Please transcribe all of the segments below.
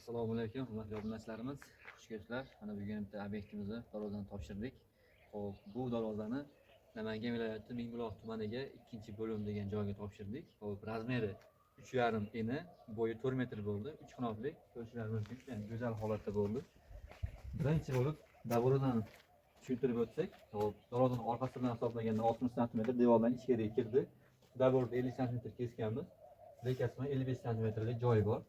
Assalomu alaykum, hurmatli obunachilarimiz. Xush kelibsizlar. Mana bugun bitta obyektimizni darvozani topshirdik. Xo'p, bu darvozani Namangan viloyati Mingbuloq tumaniga 2-bo'lim degan joyga topshirdik. Xo'p, razmeri 3,5 eni, bo'yi 4 metr bo'ldi. 3 qanotli, ko'rishingiz mumkin. Ya'ni go'zal holatda bo'ldi. Birinchi bo'lib darvozani tushuntirib o'tsak, xo'p, darvozani orqasi bilan hisoblaganda 60 sm devordan ichkariga kirdi. Davorda 50 sm kesganmiz. Bekasi bilan 55 santimetrlik joyi bor.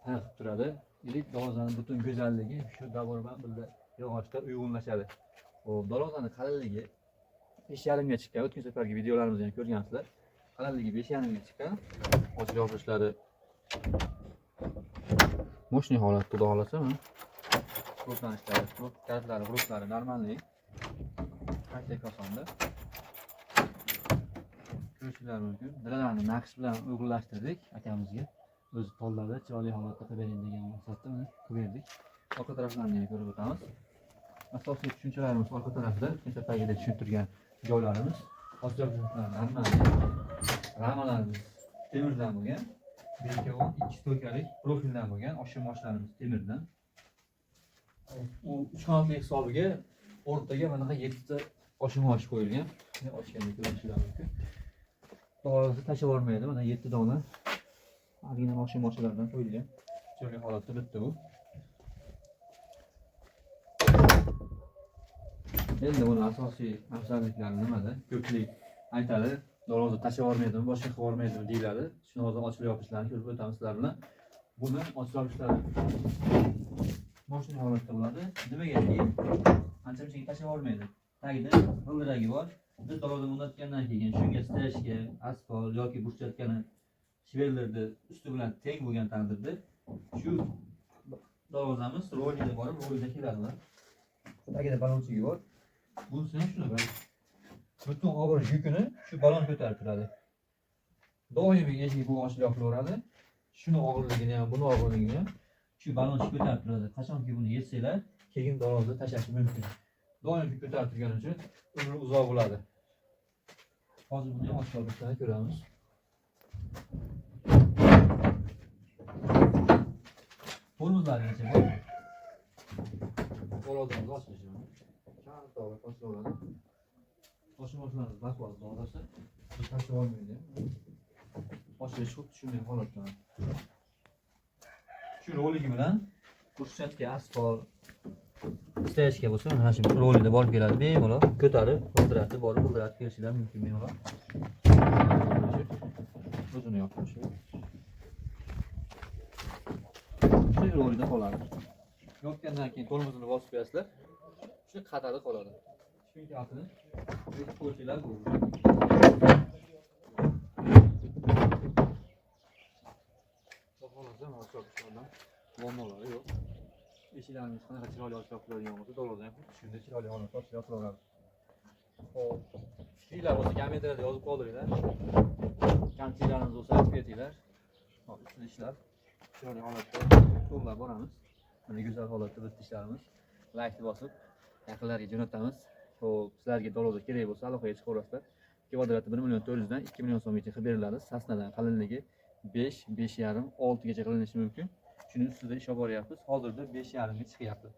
Qilib turadi. Ilik darvozani butun go'zalligi shu davor bilan birga yog'ochda uyg'unlashadi. Xo'p, darvozani qalinligi 5,5 ga chiqqan. O'tgan safargi videolarimizda ham ko'rgansizlar. Qalinligi 5,5 ga chiqqan. Ochib yopishlari мощный holatda, xudo xohlasa, mana. Qulflanishlari, kalitlari, qulflari normalniy. Aytsak osonda. Ko'rishingiz mumkin. Dilalarni naqsh bilan uyg'unlashtirdik akamizga. O'zi tanladi, chiroyli holatda qilib bering degan maqsadda mana qilib berdik. Orqa taraflarini ham ko'rib o'tamiz. Asosiy tushunchalarimiz orqa tarafida, o'tgan safargida tushuntirgan joylarimiz. Normal. Ramalarimiz temirdan bo'lgan. BK10 2 stoykalik profildan bo'lgan, oshim moshlarimiz temirdan. U 3 qanotli hisobiga o'rtaga manaqa 7 ta oshim mosh qo'yilgan. Ochganda ko'rishingiz mumkin. Darvoza tashlab yubormaydi, mana 7 dona original oshim moshlardan qo'yilgan. Chiroyli holatda bitta bu. Endi buni asosiy afzalliklari nimada? Ko'pchilik aytadi, darvoza tashlab yubormaydimi, boshqa qilib yubormaydimi deyiladi. Shuni hozir ochilib yopishlarini ko'rib o'tamiz sizlar bilan. Buni ochib yopishlari moshina holatda bo'ladi. Nimagaki ancha munchaga tashlab yubormaydi. Tagida g'ildiragi bor. Biz darvozani o'rnatgandan keyin shunga stejka, asfalt yoki burchatkani shvellerni usti bilan teng bo'lgan taqdirda shu darvozamiz rolida borib, rolida keladi. Tagida balonchigi bor. Bunisi ham shunaqa. Butun og'ir yukini shu balon ko'tarib turadi. Doimiy eshik bu ochilib yopilaveradi. Shuni og'irligini ham, buni og'irligini ham shu balonchik ko'tarib turadi. Qachonki buni yechsanglar, keyin darvoza tashlashi mumkin. Doim ko'tarib turgani uchun umri uzoq bo'ladi. Hozir buni ham ochib yopishlarini ko'ramiz. Tormozlargacha bor. Darvozamiz ochilishi. Katta ochilaveradi. Oshim-oshlarimiz baquvvat darvozasi. Bu tashlab olmaydi. Ochilishi xuddi shunday holatda. Shu roligi bilan burchatka, asfalt, stejka bo'lsa, mana shu rolida borib keladi, bemalol ko'tarib, g'ildiratib borib, g'ildiratib kelishinglar mumkin bemalol. O'zini yopishi. Shu rolida qoladi. Yopgandan keyin tormozini bosib qo'yasizlar. Shu qatari qoladi. Chunki altini bekitib qo'ysanglar bo'ldi. Xohlasa, mana muammolari yo'q. Eshiklarimiz qanaqa chiroyli ochib yopiladigan bo'lsa, darvoza ham xuddi shunday chiroyli holatda ochib yopilaveradi. Xo'p, fikringlar bo'lsa kommentariyada yozib qoldiringlar. Kamchiliklarimiz bo'lsa aytib ketinglar. Hop, ustida ishlar chiroyli holatda to'g'rilab boramiz. Mana go'zal holatda bitta ishlarimiz. Laykni bosib, yaqinlarga jo'natamiz. Xo'p, sizlarga darvoza kerak bo'lsa aloqaga chiqaverasizlar. Kvadrati 1 million 400 dan 2 million so'mgacha qilib beriladi. Sasnadan qalinligi 5, 5,5, 6 gacha qilinishi mumkin. Shuning ustida ish olib boryapmiz. Hozirda 5,5 ga chiqyapti.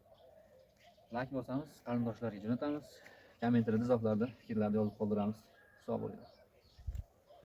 Layk bosamiz, qarindoshlarga jo'natamiz. Kommentariyada izohlarda fikrlarni yozib qoldiramiz. Sog' bo'linglar.